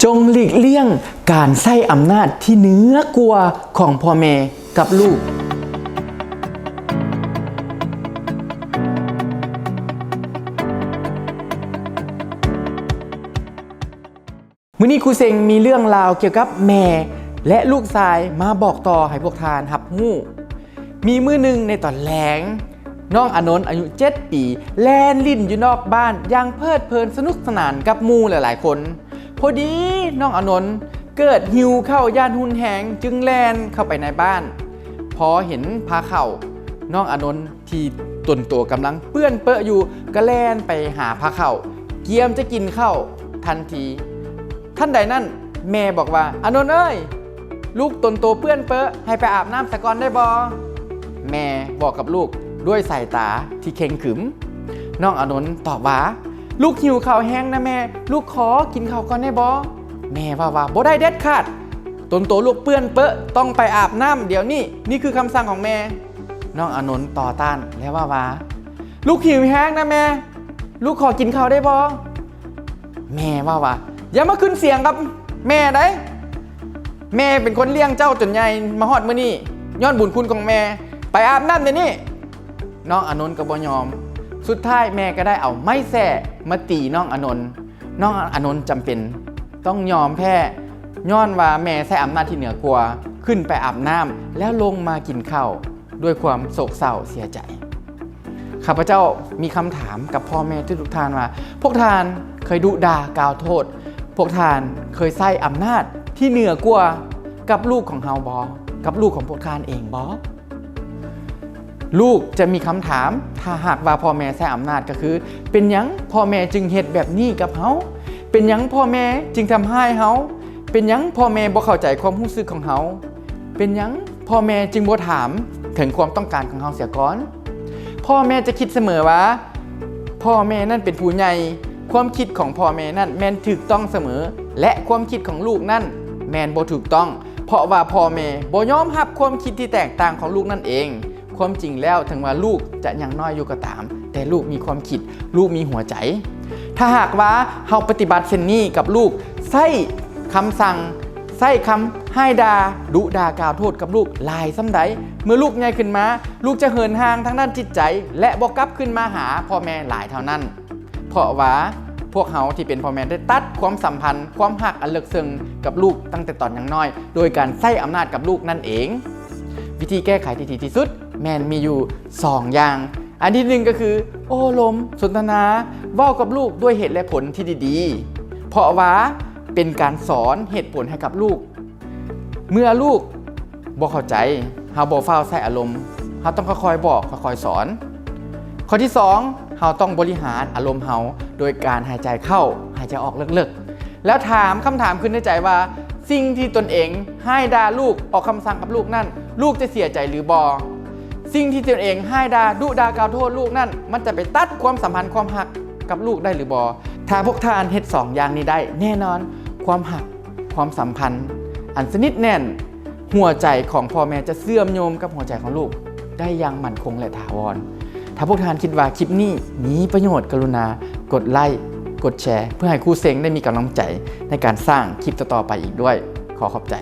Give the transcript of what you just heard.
ຈົ່ງຫຼີກລ່ຽງການໃຊ້ອຳນາດທີ່ເໜືອກວ່າຂອງພໍ່ແມ່ກັບລູກ. ມື້ນີ້ຄູເສັງມີເລື່ອງລາວກ່ຽວກັບແມ່ ແລະ ລູກຊາຍມາບອກຕໍ່ໃຫ້ພວກທ່ານຮັບຮູ້. ມີມື້ໜຶ່ງໃນຕອນແລງ, ນ້ອງອານົນອາຍຸເຈັດປີ ແລ່ນຫຼິ້ນຢູ່ນອກບ້ານຢ່າງເພີດເພີນສະໜຸກສະໜານກັບໝູ່ຫຼາຍໆຄົນ. ພໍດີນ້ອງອານົນເກີດຫິວເຂົ້າຢ່າງຮຸນແຮງ ຈຶ່ງແລ່ນເຂົ້າໄປໃນບ້ານ. ພໍເຫັນພາເຂົ້າ, ນ້ອງອານົນທີ່ຕົນໂຕກຳລັງເປື້ອນເປິຢູ່ ກໍແລ່ນໄປຫາພາເຂົ້າ ກຽມຈະກິນເຂົ້າທັນທີ. ທັນໃດນັ້ນ ແມ່ບອກວ່າ, ອານົນເອີຍ, ລູກຕົນໂຕເປື້ອນເປິ ໃຫ້ໄປອາບນ້ຳສາກ່ອນໄດ້ບໍ່? ແມ່ບອກກັບລູກດ້ວຍສາຍຕາທີ່ເຄັ່ງຂຶມ. ນ້ອງອານົນຕອບວ່າ, ລູກຫິວເຂົ້າແຮງນະແມ່, ລູກຂໍກິນເຂົ້າກ່ອນໄດ້ບໍ່? ແມ່ເວົ້າວ່າ, ບໍ່ໄດ້ເດັດຂາດ, ຕົນໂຕລູກເປື້ອນເປິ ຕ້ອງໄປອາບນ້ຳດຽວນີ້, ນີ້ຄືຄຳສັ່ງຂອງແມ່. ນ້ອງອານົນຕໍ່ຕ້ານ ແລະ ເວົ້າວ່າ, ລູກຫິວແຮງນະແມ່, ລູກຂໍກິນເຂົ້າໄດ້ບໍ່? ແມ່ເວົ້າວ່າ, ຢ່າມາຂຶ້ນສຽງກັບແມ່ໃດ໋, ແມ່ເປັນຄົນລ້ຽງເຈົ້າຈົນໃຫຍ່ມາຮອດມື້ນີ້ ຍ້ອນບຸນຄຸນຂອງແມ່, ໄປອາບນ້ຳດຽວນີ້. ນ້ອງອານົນກໍບໍ່ຍອມ, ສຸດທ້າຍແມ່ກໍໄດ້ເອົາໄມ້ແສ້ມາຕີນ້ອງອານົນ. ນ້ອງອານົນຈຳເປັນຕ້ອງຍອມແພ້ ຍ້ອນວ່າແມ່ໃຊ້ອຳນາດທີ່ເໜືອກວ່າ, ຂຶ້ນໄປອາບນ້ຳ ແລ້ວລົງມາກິນເຂົ້າດ້ວຍຄວາມໂສກເສົ້າເສຍໃຈ. ຂ້າພະເຈົ້າມີຄຳຖາມກັບພໍ່ແມ່ທຸກໆທ່ານວ່າ, ພວກທ່ານເຄີຍດຸດ່າກ່າວໂທດ, ພວກທ່ານເຄີຍໃຊ້ອຳນາດທີ່ເໜືອກວ່າກັບລູກຂອງເຮົາບໍ່? ກັບລູກຂອງພວກທ່ານເອງບໍ່? ລູກຈະມີຄຳຖາມ ຖ້າຫາກວ່າພໍ່ແມ່ໃຊ້ອຳນາດ ກໍຄື ເປັນຫຍັງພໍ່ແມ່ຈຶ່ງເຮັດແບບນີ້ກັບເຮົາ? ເປັນຫຍັງພໍ່ແມ່ຈຶ່ງທຳຮ້າຍເຮົາ? ເປັນຫຍັງພໍ່ແມ່ບໍ່ເຂົ້າໃຈຄວາມຮູ້ສຶກຂອງເຮົາ? ເປັນຫຍັງພໍ່ແມ່ຈຶ່ງບໍ່ຖາມເຖິງຄວາມຕ້ອງການຂອງເຮົາເສຍກ່ອນ? ພໍ່ແມ່ຈະຄິດສະເໝີວ່າ ພໍ່ແມ່ນັ້ນເປັນຜູ້ໃຫຍ່, ຄວາມຄິດຂອງພໍ່ແມ່ນັ້ນແມ່ນຖືກຕ້ອງສະເໝີ ແລະ ຄວາມຄິດຂອງລູກນັ້ນແມ່ນບໍ່ຖືກຕ້ອງ, ເພາະວ່າພໍ່ແມ່ບໍ່ຍອມຮັບຄວາມຄິດທີ່ແຕກຕ່າງຂອງລູກນັ້ນເອງ. ຄວາມຈິງແລ້ວ ເຖິງວ່າລູກຈະຍັງນ້ອຍຢູ່ກໍຕາມ, ແຕ່ລູກມີຄວາມຄິດ, ລູກມີຫົວໃຈ. ຖ້າຫາກວ່າເຮົາປະຕິບັດເຊັ່ນນີ້ກັບລູກ, ໃຊ້ຄຳສັ່ງ, ໃຊ້ຄຳຮ້າຍດ່າ, ດຸດ່າກ່າວໂທດກັບລູກຫຼາຍສ່ຳໃດ, ເມື່ອລູກໃຫຍ່ຂຶ້ນມາ, ລູກຈະເຫີນຫ່າງທາງດ້ານຈິດໃຈ ແລະ ບໍ່ກັບຄືນມາຫາພໍ່ແມ່ຫຼາຍເທົ່ານັ້ນ. ເພາະວ່າພວກເຮົາທີ່ເປັນພໍ່ແມ່ໄດ້ຕັດຄວາມສຳພັນ, ຄວາມຮັກອັນເລິກເຊິ່ງກັບລູກຕັ້ງແຕ່ຕອນຍັງນ້ອຍ, ໂດຍການໃຊ້ອຳນາດກັບລູກນັ້ນເອງ. ວິທີແກ້ໄຂທີ່ດີທີ່ສຸດແມ່ນມີຢູ່ສອງຢ່າງ. ອັນທີໜຶ່ງກໍຄື ໂອ້ລົມ, ສົນທະນາ, ເວົ້າກັບລູກດ້ວຍເຫດແລະຜົນທີ່ດີໆ, ເພາະວ່າເປັນການສອນເຫດຜົນໃຫ້ກັບລູກ. ເມື່ອລູກບໍ່ເຂົ້າໃຈ, ເຮົາບໍ່ຟ້າວໃຊ້ອາລົມ, ເຮົາຕ້ອງຄ່ອຍໆບອກ, ຄ່ອຍໆສອນ. ຂໍ້ທີສອງ, ເຮົາຕ້ອງບໍລິຫານອາລົມເຮົາໂດຍການຫາຍໃຈເຂົ້າ, ຫາຍໃຈອອກເລິກໆ ແລ້ວຖາມຄຳຖາມຂຶ້ນໃນໃຈວ່າ ສິ່ງທີ່ຕົນເອງຮ້າຍດ່າລູກ, ອອກຄຳສັ່ງກັບລູກນັ້ນ, ລູກຈະເສຍໃຈຫຼືບໍ່? ສິ່ງທີ່ຕົນເອງຮ້າຍດ່າ, ດຸດ່າກ່າວໂທດລູກນັ້ນ, ມັນຈະໄປຕັດຄວາມສຳພັນ, ຄວາມຮັກກັບລູກໄດ້ຫຼືບໍ່? ຖ້າພວກທ່ານເຮັດສອງຢ່າງນີ້ໄດ້, ແນ່ນອນ, ຄວາມຮັກ, ຄວາມສຳພັນອັນສະໜິດແໜ້ນ, ຫົວໃຈຂອງພໍ່ແມ່ຈະເຊື່ອມໂຍງກັບຫົວໃຈຂອງລູກໄດ້ຢ່າງໝັ້ນຄົງ ແລະ ຖາວອນ. ຖ້າພວກທ່ານຄິດວ່າຄລິບນີ້ມີປະໂຫຍດ, ກະລຸນາກົດໄລ, ກົດແຊ ເພື່ອໃຫ້ຄູເສັງໄດ້ມີກຳລັງໃຈໃນການສ້າງຄລິບຕໍ່ໆໄປອີກດ້ວຍ. ຂໍຂອບໃຈ.